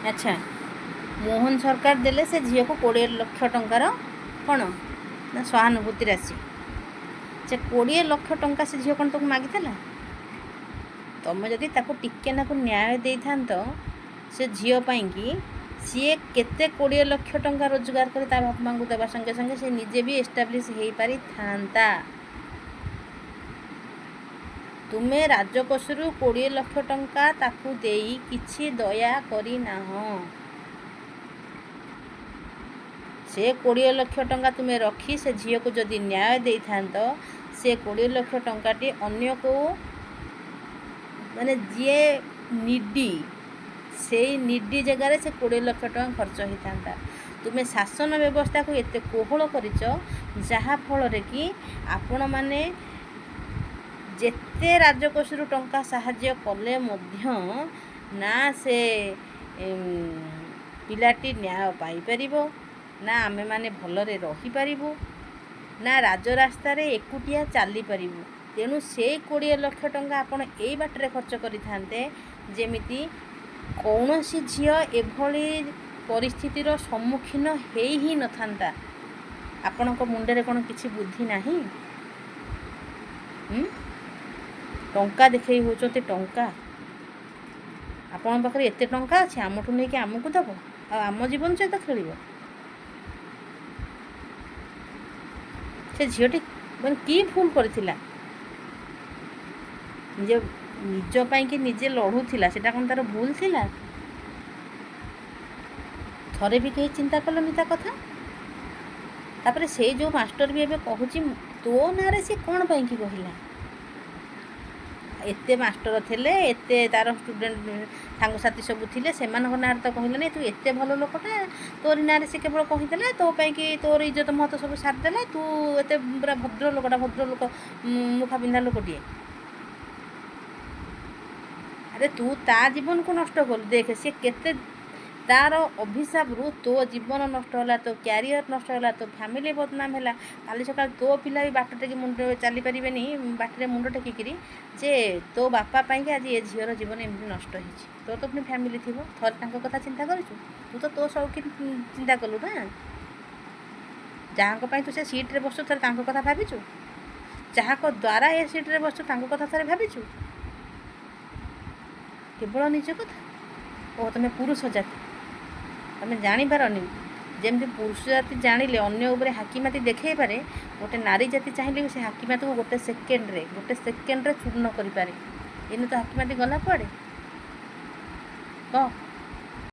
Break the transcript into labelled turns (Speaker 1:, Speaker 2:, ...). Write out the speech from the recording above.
Speaker 1: ଆଚ୍ଛା, ମୋହନ ସରକାର ଦେଲେ ସେ ଝିଅକୁ 20 ଲକ୍ଷ ଟଙ୍କାର କ'ଣ ନା ସହାନୁଭୂତି ରାଶି। ସେ 20 ଲକ୍ଷ ଟଙ୍କା ସେ ଝିଅ କ'ଣ ତାକୁ ମାଗିଥିଲା? ତମେ ଯଦି ତାକୁ ଟିକେ ନାକୁ ନ୍ୟାୟ ଦେଇଥାନ୍ତ ସେ ଝିଅ ପାଇଁକି, ସିଏ କେତେ 20 ଲକ୍ଷ ଟଙ୍କା ରୋଜଗାର କରି ତା ବାପା ମାଆଙ୍କୁ ଦେବା ସଙ୍ଗେ ସଙ୍ଗେ ସେ ନିଜେ ବି ଏଷ୍ଟାବ୍ଲିଶ୍ ହେଇପାରିଥାନ୍ତା। ତୁମେ ରାଜକୋଷରୁ 20 ଲକ୍ଷ ଟଙ୍କା ତାକୁ ଦେଇ କିଛି ଦୟା କରିନାହଁ। ସେ 20 ଲକ୍ଷ ଟଙ୍କା ତୁମେ ରଖି ସେ ଝିଅକୁ ଯଦି ନ୍ୟାୟ ଦେଇଥାନ୍ତ, ସେ 20 ଲକ୍ଷ ଟଙ୍କାଟି ଅନ୍ୟ କେଉଁ ମାନେ ଯିଏ ନିଡ଼ି, ସେଇ ନିଡ଼ି ଜାଗାରେ ସେ 20 ଲକ୍ଷ ଟଙ୍କା ଖର୍ଚ୍ଚ ହେଇଥାନ୍ତା। ତୁମେ ଶାସନ ବ୍ୟବସ୍ଥାକୁ ଏତେ କୋହଳ କରିଛ, ଯାହାଫଳରେ କି ଆପଣମାନେ ଯେତେ ରାଜକୋଷରୁ ଟଙ୍କା ସାହାଯ୍ୟ କଲେ ମଧ୍ୟ ନା ସେ ପିଲାଟି ନ୍ୟାୟ ପାଇପାରିବ, ନା ଆମେମାନେ ଭଲରେ ରହିପାରିବୁ, ନା ରାଜରାସ୍ତାରେ ଏକୁଟିଆ ଚାଲିପାରିବୁ। ତେଣୁ ସେଇ 20 ଲକ୍ଷ ଟଙ୍କା ଆପଣ ଏଇ ବାଟରେ ଖର୍ଚ୍ଚ କରିଥାନ୍ତେ, ଯେମିତି କୌଣସି ଝିଅ ଏଭଳି ପରିସ୍ଥିତିର ସମ୍ମୁଖୀନ ହେଇ ହିଁ ନଥାନ୍ତା। ଆପଣଙ୍କ ମୁଣ୍ଡରେ କ'ଣ କିଛି ବୁଦ୍ଧି ନାହିଁ? ଟଙ୍କା ଦେଖେଇ ହେଉଛନ୍ତି ଟଙ୍କା। ଆପଣଙ୍କ ପାଖରେ ଏତେ ଟଙ୍କା ଅଛି, ଆମଠୁ ନେଇକି ଆମକୁ ଦେବ ଆଉ ଆମ ଜୀବନ ସହିତ ଖେଳିବ? ସେ ଝିଅଟି ମାନେ କି ଭୁଲ କରିଥିଲା? ନିଜ ନିଜ ପାଇଁକି ନିଜେ ଲଢ଼ୁଥିଲା, ସେଇଟା କ'ଣ ତା'ର ଭୁଲ ଥିଲା? ଥରେ ବି କେହି ଚିନ୍ତା କଲନି ତା କଥା? ତାପରେ ସେଇ ଯେଉଁ ମାଷ୍ଟର ବି ଏବେ କହୁଛି ତୋ ନାଁରେ, ସେ କ'ଣ ପାଇଁକି କହିଲା? ଏତେ ମାଷ୍ଟର ଥିଲେ, ଏତେ ତା'ର ଷ୍ଟୁଡ଼େଣ୍ଟ ସାଙ୍ଗସାଥି ସବୁ ଥିଲେ, ସେମାନଙ୍କ ନାଁରେ ତ କହିଲାନି। ତୁ ଏତେ ଭଲ ଲୋକଟା, ତୋରି ନାଁରେ ସେ କେବଳ କହିଦେଲା। ତୋ ପାଇଁକି ତୋର ଇଜ୍ଜତ ମହତ ସବୁ ସାରିଦେଲା। ତୁ ଏତେ ପୁରା ଭଦ୍ର ଲୋକଟା, ଭଦ୍ର ଲୋକ ମୁଖା ପିନ୍ଧା ଲୋକଟିଏ। ଆରେ ତୁ ତା ଜୀବନକୁ ନଷ୍ଟ କଲୁ। ଦେଖେ ସେ କେତେ ତାର ଅଭିଶାପରୁ ତୋ ଜୀବନ ନଷ୍ଟ ହେଲା, ତୋ କ୍ୟାରିୟର ନଷ୍ଟ ହେଲା, ତୋ ଫ୍ୟାମିଲି ବଦନାମ ହେଲା। କାଲି ସକାଳେ ତୋ ପିଲା ବି ବାଟ ଟେକି ମୁଣ୍ଡ ଚାଲିପାରିବେନି, ବାଟରେ ମୁଣ୍ଡ ଟେକିକିରି, ଯେ ତୋ ବାପା ପାଇଁକି ଆଜି ଏ ଝିଅର ଜୀବନ ଏମିତି ନଷ୍ଟ ହେଇଛି। ତୋର ତ ପୁଣି ଫ୍ୟାମିଲି ଥିବ, ଥରେ ତାଙ୍କ କଥା ଚିନ୍ତା କରିଛୁ? ତୁ ତ ତୋ ସଉକିନ ଚିନ୍ତା କଲୁ ନା। ଯାହାଙ୍କ ପାଇଁ ତୁ ସେ ସିଟ୍ରେ ବସୁ, ଥରେ ତାଙ୍କ କଥା ଭାବିଛୁ? ଯାହାଙ୍କ ଦ୍ୱାରା ଏ ସିଟ୍ରେ ବସୁ, ତାଙ୍କ କଥା ଥରେ ଭାବିଛୁ? କେବଳ ନିଜ କଥା। ଓ ତୁମେ ପୁରୁଷ ଜାତି, ତମେ ଜାଣିପାରନି। ଯେମିତି ପୁରୁଷ ଜାତି ଜାଣିଲେ ଅନ୍ୟ ଉପରେ ହାକିମାତି ଦେଖେଇ ପାରେ, ଗୋଟେ ନାରୀ ଜାତି ଚାହିଁଲେ ବି ସେ ହାକିମାତିକୁ ଗୋଟେ ସେକେଣ୍ଡରେ ଚୂର୍ଣ୍ଣ କରିପାରେ। ଏଇନେ ତ ହାକିମାତି ଗଲା କୁଆଡ଼େ କହ?